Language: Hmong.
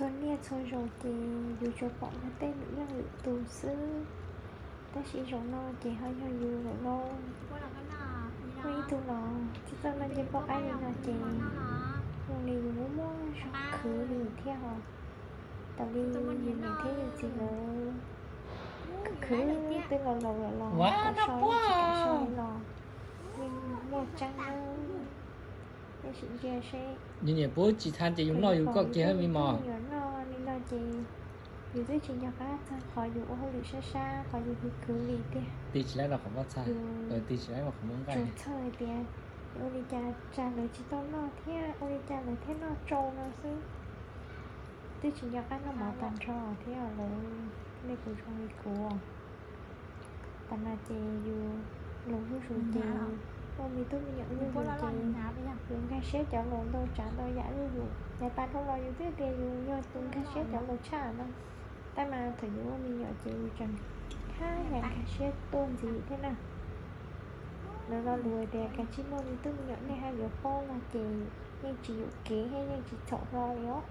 Txhua niaj txhua zaus ces yus tsuas pom luag tej lwm leej lwm tus xwb, tab sis zaum no ces ho yog yus lawm lauj. Muaj ib tug los txij txoj noj ncej pauj qaib li no ces zoo li yus muaj muaj zog khwv li thiab hos. Tau li yus niam thiab yus txiv lawv khwv khwv twb los laus lawm los kam so tsis kam so li los yeej muaj tseeb nawb. Tab sis ntsia seb, yus niam puab tsis txhaj ces yus noj yus koj kiag me mos. Yus noj li no ces yus twb tsis nco qab txog qhov yus ua hauj lwm sab sab, qhov yus khwv khwv li tiag. Tig tsis laib los qhov muab txhaj, tig tsis laib los qhov muab nqaij. Tsuas txhawj hais tias ua li cas tsam lawv tsis tau noj thiab ua li cas lawv thiaj noj tsau no xwb. Twb tsis nco qab noj mov tag nrho thiab lawv, nej puas zoo li kuv? Tam no ces yus laus zuj zus ces ua me tub me nyuam zuj zus ces yus nkag siab cov laus ntau tsav ntau yam zuj zus. Yav tas dhau los yus twb tias yus yog tus nkag siab cov laus tshaj no, tab mas thaum yus ua me nyuam ces yus tseem haj yam nkag siab tuaj ntxiv thiab na. Lawv lo lus tias kav tsij muaj me tub me nyuam nej haj yuav paub no ces yeej tsis yuam kev thiab yeej tsis txhaum hlo li os.